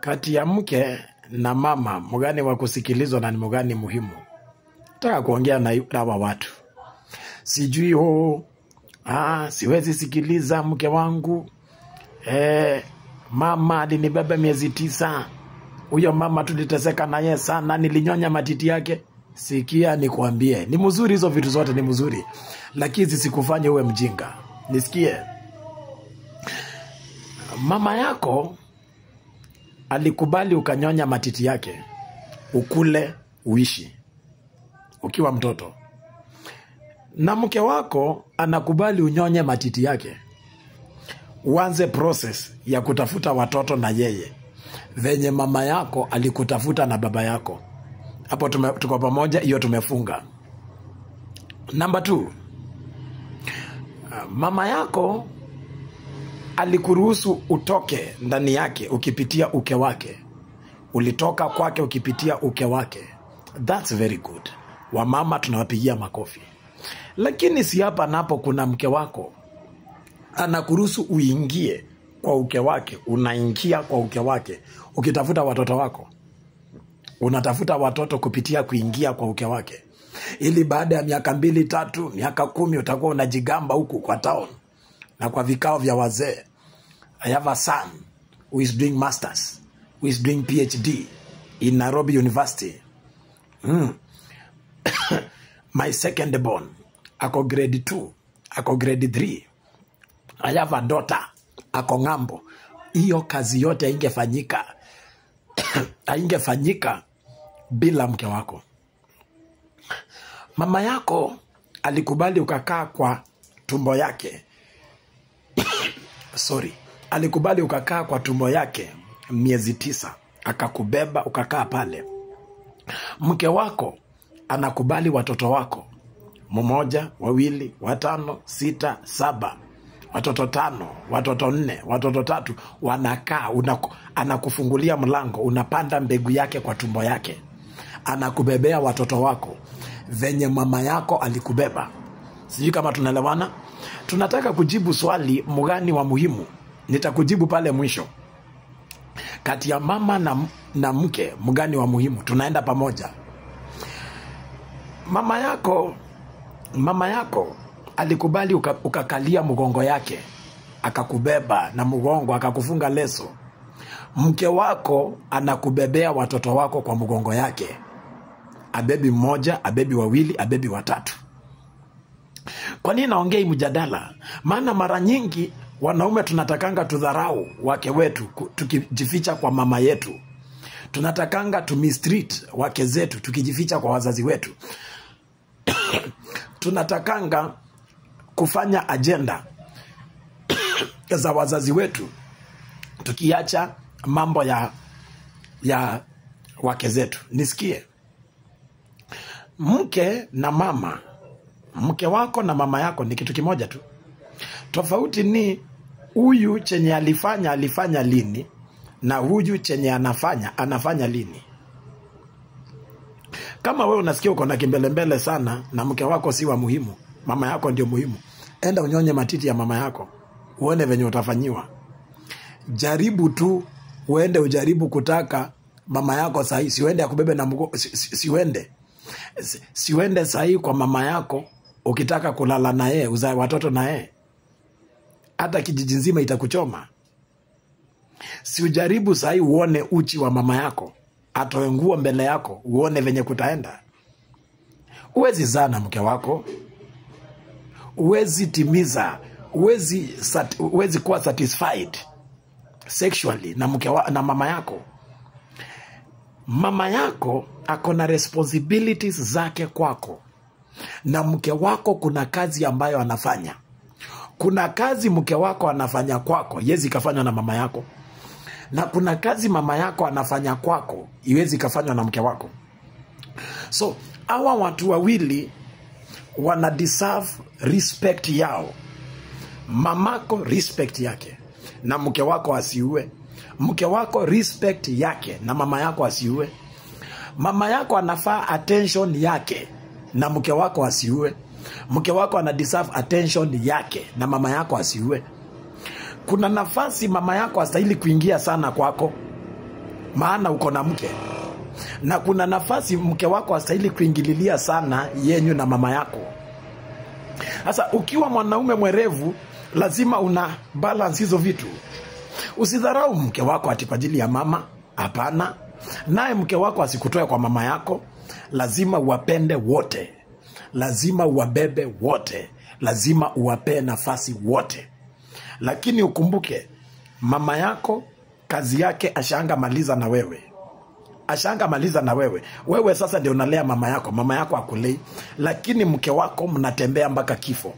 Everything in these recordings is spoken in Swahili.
Kati ya mke na mama, mgani wa kusikilizwa na ni mgani muhimu? Nataka kuongea na hawa watu. Sijui siwezi sikiliza mke wangu. Mama alinibeba miezi 9. Huyo mama tuliteseka naye sana, nilinyonya matiti yake. Sikia nikuambie, ni mzuri hizo vitu zote ni mzuri, lakini zisikufanye uwe mjinga. Nisikie. Mama yako alikubali ukanyonya matiti yake, ukule, uishi ukiwa mtoto. Na mke wako anakubali unyonye matiti yake, uanze process ya kutafuta watoto na yeye, venye mama yako alikutafuta na baba yako. Hapo tuko pamoja, hiyo tumefunga. Number 2, mama yako alikuruhusu utoke ndani yake ukipitia uke wake. Ulitoka kwake ukipitia uke wake. That's very good. Wamama tunawapigia makofi. Lakini si hapa napo kuna mke wako anakuruhusu uingie kwa uke wake. Unaingia kwa uke wake ukitafuta watoto wako. Unatafuta watoto kupitia kuingia kwa uke wake, ili baada ya miaka 2, 3, miaka 10 utakuwa unajigamba huku kwa town na kwa vikao vya wazee. I have a son who is doing masters, who is doing PhD in Nairobi University. My second born, ako grade 2, ako grade 3. I have a daughter, ako ng'ambo. Hiyo kazi yote haingefanyika. Haingefanyika bila mke wako. Mama yako alikubali ukakaa kwa tumbo yake. Sorry. Alikubali ukakaa kwa tumbo yake miezi 9, akakubeba ukakaa pale. Mke wako anakubali watoto wako, 1, 2, 5, 6, 7, watoto 5, watoto 4, watoto 3, wanakaa. Anakufungulia mlango, unapanda mbegu yake kwa tumbo yake, anakubebea watoto wako venye mama yako alikubeba. Sijui kama tunaelewana. Tunataka kujibu swali mgani wa muhimu. Nitakujibu pale mwisho. Kati ya mama na mke, mgani wa muhimu? Tunaenda pamoja. Mama yako alikubali ukakalia mgongo yake, akakubeba na mgongo, akakufunga leso. Mke wako anakubebea watoto wako kwa mgongo yake. Abebi 1, abebi 2, abebi 3. Kwa nini naongea hii mjadala? Maana mara nyingi wanaume tunatakanga tudharau wake wetu tukijificha kwa mama yetu. Tunatakanga tu mistreat wake zetu tukijificha kwa wazazi wetu. Tunatakanga kufanya agenda za wazazi wetu tukiacha mambo ya wake zetu. Nisikie. Mke na mama, mke wako na mama yako ni kitu kimoja tu. Tofauti ni huyu chenye alifanya, alifanya lini, na huyu chenye anafanya, anafanya lini. Kama wewe unasikia uko na kimbelembele sana na mke wako si wa muhimu, mama yako ndio muhimu, enda unyonye matiti ya mama yako, uone venye utafanyiwa. Jaribu tu, uende ujaribu kutaka mama yako sahi, siuende akubebe na mgo, siuende. Siuende sahi kwa mama yako ukitaka kulala na yeye, uzae watoto na yeye. Hata kijiji nzima itakuchoma. Si ujaribu sahi uone uchi wa mama yako, atoe nguo mbele yako, uone venye kutaenda. Huwezi zaa na mke wako, huwezi timiza, huwezi kuwa satisfied sexually na mke na mama yako. Mama yako ako na responsibilities zake kwako, na mke wako kuna kazi ambayo anafanya. Kuna kazi mke wako anafanya kwako, iwezi kafanywa na mama yako. Na kuna kazi mama yako anafanya kwako, iwezi kafanywa na mke wako. So, hawa watu wawili wana deserve respect yao. Mamako respect yake na mke wako asiue. Mke wako respect yake na mama yako asiue. Mama yako anafaa attention yake na mke wako asiue. Mke wako ana deserve attention yake na mama yako asiue. Kuna nafasi mama yako hastahili kuingia sana kwako. Maana uko na mke. Na kuna nafasi mke wako hastahili kuingililia sana yenyu na mama yako. Sasa ukiwa mwanaume mwerevu, lazima una balance hizo vitu. Usidharau mke wako ati kwa ajili ya mama, hapana. Naye mke wako asikutoe kwa mama yako. Lazima uwapende wote, lazima uwabebe wote, lazima uwapee nafasi wote. Lakini ukumbuke mama yako kazi yake ashanga maliza na wewe. Ashanga maliza na wewe. Wewe sasa ndio unalea mama yako, mama yako akulei. Lakini mke wako mnatembea mpaka kifo.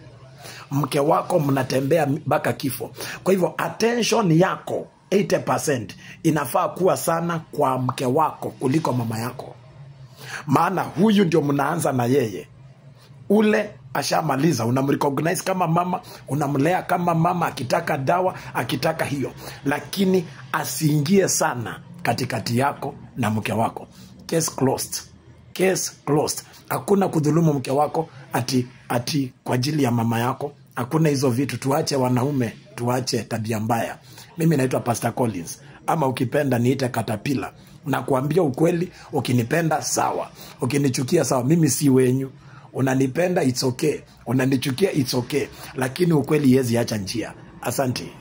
Mke wako mnatembea mpaka kifo. Kwa hivyo attention yako 80% inafaa kuwa sana kwa mke wako kuliko mama yako. Maana huyu ndio mnaanza na yeye. Ule ashamaliza, unamrecognize kama mama, unamlea kama mama, akitaka dawa, akitaka hiyo. Lakini asiingie sana katikati yako na mke wako. Case closed. Case closed. Hakuna kudhulumu mke wako ati kwa ajili ya mama yako. Hakuna hizo vitu. Tuache wanaume, tuache tabia mbaya. Mimi naitwa Pastor Collins, ama ukipenda niite Katapila. Nakuambia ukweli, ukinipenda sawa, ukinichukia sawa, mimi si wenyu. Unanipenda it's okay, unanichukia it's okay, lakini ukweli yezi acha njia. Asante.